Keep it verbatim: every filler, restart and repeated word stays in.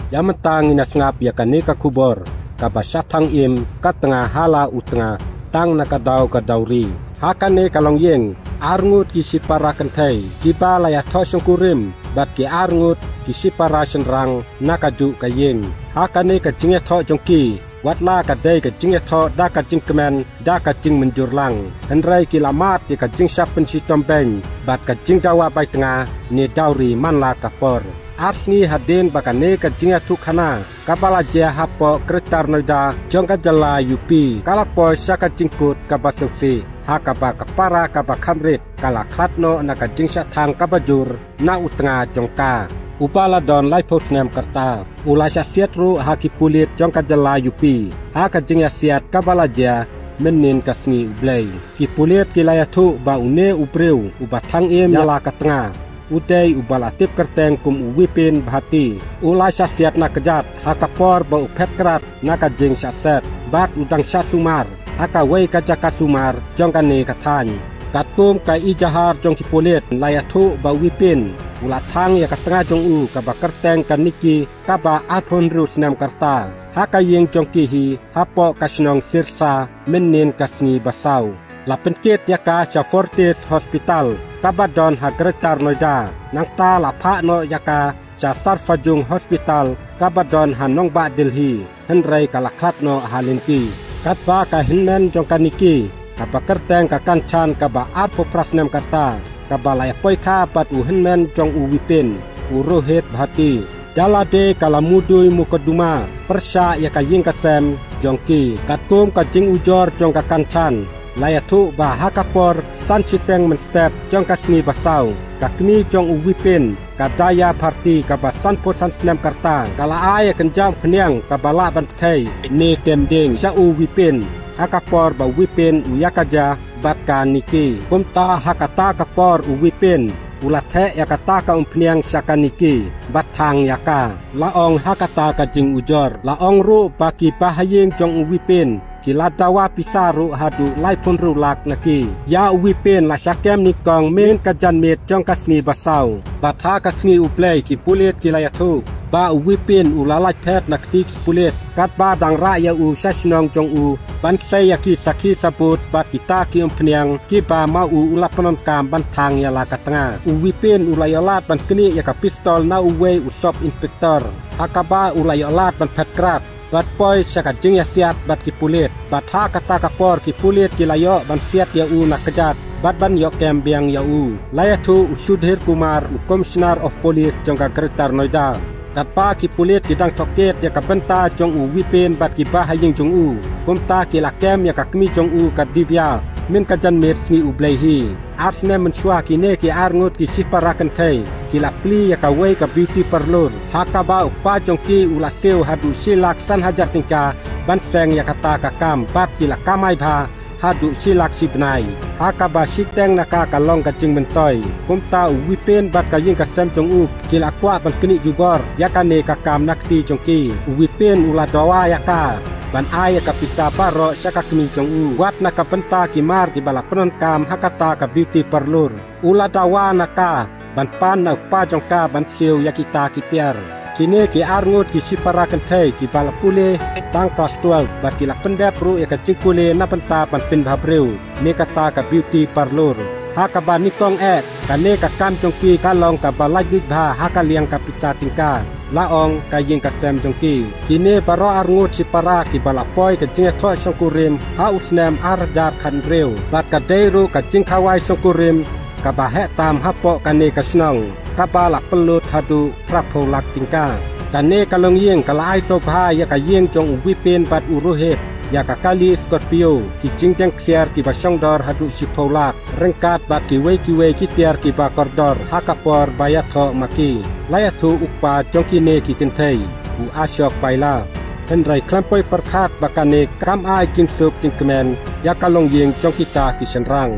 Ïa mynta ngin ïa sngap ïa kane ka khubor kaba shah thang im ka tnga ha la u tnga tang na ka daw ka dawri. Ha kane ka longïing, arngut ki shipara kynthei kiba la ïathoh shongkurim bad ki arngut ki shipara shynrang na kajuh ka ïing. Ha kane ka jingïathoh jong ki, wat la ka dei ka jingïathoh da ka jingkmen da ka jingmynjur lang, hynrei ki la mad ïa ka jingshah pynshitom beiñ bad ka jingdawa bai tnga ne dawri man la ka por. Ar sngi hadien ba kane ka jingïathuhkhana kaba la jia hapoh Greater Noida jong ka jylla U P ka la poi sha ka jingkut kaba sngewsih, ha kaba ka para kaba kham rit ka la khlad noh na ka jingshah thang kaba jur na u tnga jong ka, uba la don laiphew snem ka rta. U la shah siat ruh ha ki pulit jong ka jylla U P ha ka jingïasiat kaba la jia mynnin ka sngi U Blei. Ki pulit ki la ïathuh ba une u briew uba thang im ïa la ka tnga, u dei uba la tip kyrteng kum u Vipin Bhati. U la shah siat na kjat ha ka por ba u phet krad na ka jingshah set bad u dang shah sumar ha kawei ka jaka sumar jong kane ka thaiñ. Katkum ka ijahar jong ki pulit, la ïathuh ba u Vipin u la thang ïa ka tnga jong u kaba kyrteng ka Niki, kaba arphew hynriew snem ka rta, ha ka ïing jong ki hi hapoh ka shnong Sirsa mynnin ka sngi basaw. La pynkit ïa ka sha Fortis Hospital kaba don ha Greater Noida, nangta la phah noh ïa ka sha Sarfajung Hospital kaba don ha nongbah Delhi, hynrei ka la khlad noh ha lynti. Katba ka hynmen jong ka Niki, kaba kyrteng ka Kanchan, kaba arphew phra snem ka rta, kaba la ïapoikha bad u hynmen jong u Vipin, u Rohit Bhati, da lade ka la mudui mukotduma pyrshah ïa ka ïing ka sem jong ki. Katkum ka jingujor jong ka Kanchan, la ïathuh ba ha ka por san shiteng mynstep jong ka sngi basaw, ka kmie jong u Vipin, ka Daya Bharti, kaba sanphew san snem ka rta, ka la ai ïa ka kynja umphniang kaba lah ban pynthei ne kem dieng sha u Vipin ha ka por ba u Vipin u ïakajia bad ka Niki. Kumta ha kata ka por u Vipin u la theh ïa kata ka umphniang sha ka Niki bad thang ïa ka, la ong ha kata ka jingujor. La ong ruh ba ki bahaïing jong u Vipin ki la dawa pisa ruh haduh laiphew hynriew lak na ki. Ïa u Vipin la shah kem nyngkong mynnin ka janmiet jong ka sngi basaw. Bad ha ka sngi U Blei ki pulit ki la ïathuh ba u Vipin u la lait phet na kti ki pulit, katba dang rah ïa u sha shnong jong u ban sei ïa ki sakhi sabut bad kita ki umphniang kiba ma u u la pyndonkam ban thang ïa la ka tnga. U Vipin u la ïoh lad ban knieh ïa ka pistol na uwei u sub inspector, ha kaba u la ïoh lad ban phet krad bad poi sha ka jingïasiat bad ki pulit. Bad ha kata ka por ki pulit ki la ïoh ban siat ïa u na kjat bad ban ïoh kem biang ïa u. La ïathuh u Sudhir Kumar, u Commissioner of Police jong ka Greater Noida, katba ki pulit ki dang tohkit ïa ka bynta jong u Vipin bad ki bahaïing jong u, kumta ki la kem ïa ka kmie jong u ka Divya mynnin ka janmiet sngi U Blei hi. Ar snem mynshuwa kine ki arngut ki shipara kynthei ki la plie ïa kawei ka beauty parlour, ha kaba u kpa jong ki u la siew haduh shi lak san hajar tyngka ban seng ïa kata ka kam, bad ki la kamai bha haduh shi lak shi bnai, ha kaba shiteng na ka ka long ka jingmyntoi. Kumta u Vipin bad ka ïing ka sem jong u ki la kwah ban knieh jubor ïa kane ka kam na kti jong ki. U Vipin u la dawa ïa ka ban ai ïa ka pisa baroh sha ka kmie jong u, wat na ka bynta ki mar kiba la pyndonkam ha kata ka beauty parlour. U la dawa na ka ban pan na u kpa jong ka ban siew ïa kita ki tiar. Kine ki arngut ki shipara kynthei kiba la pule tang klas twelve bad ki la pyndep ruh ïa ka jingpule na bynta ban pynbha briew ne kata ka beauty parlour, ha kaba nyngkong eh kane ka kam jong ki ka long kaba lait bit bha ha ka liang ka pisa tyngka, la ong ka ïing ka sem jong ki. Kine baroh arngut shipara kiba la poi ka jingïathoh shongkurim ha u snem ar hajar khathynriew, bad ka dei ruh ka jingkhawai shongkurim kaba heh tam hapoh kane ka shnong, kaba la pynlut haduh phraphew lak tyngka. Kane ka longïing ka la ai to bha ïa ka ïing jong u Vipin bad u Rohit ïa ka kali Scorpio, ki jingdeng ksiar kiba shongdor haduh shiphew lak, ryngkat bad kiwei kiwei ki tiar kiba kordor ha ka por ba ïathoh ma ki. La ïathuh u kpa jong kine ki kynthei, u Ashok Paila, hynrei khlem poi pyrkhat ba kane kam ai jingsuk jingkmen ïa ka longïing jong kita ki shynrang.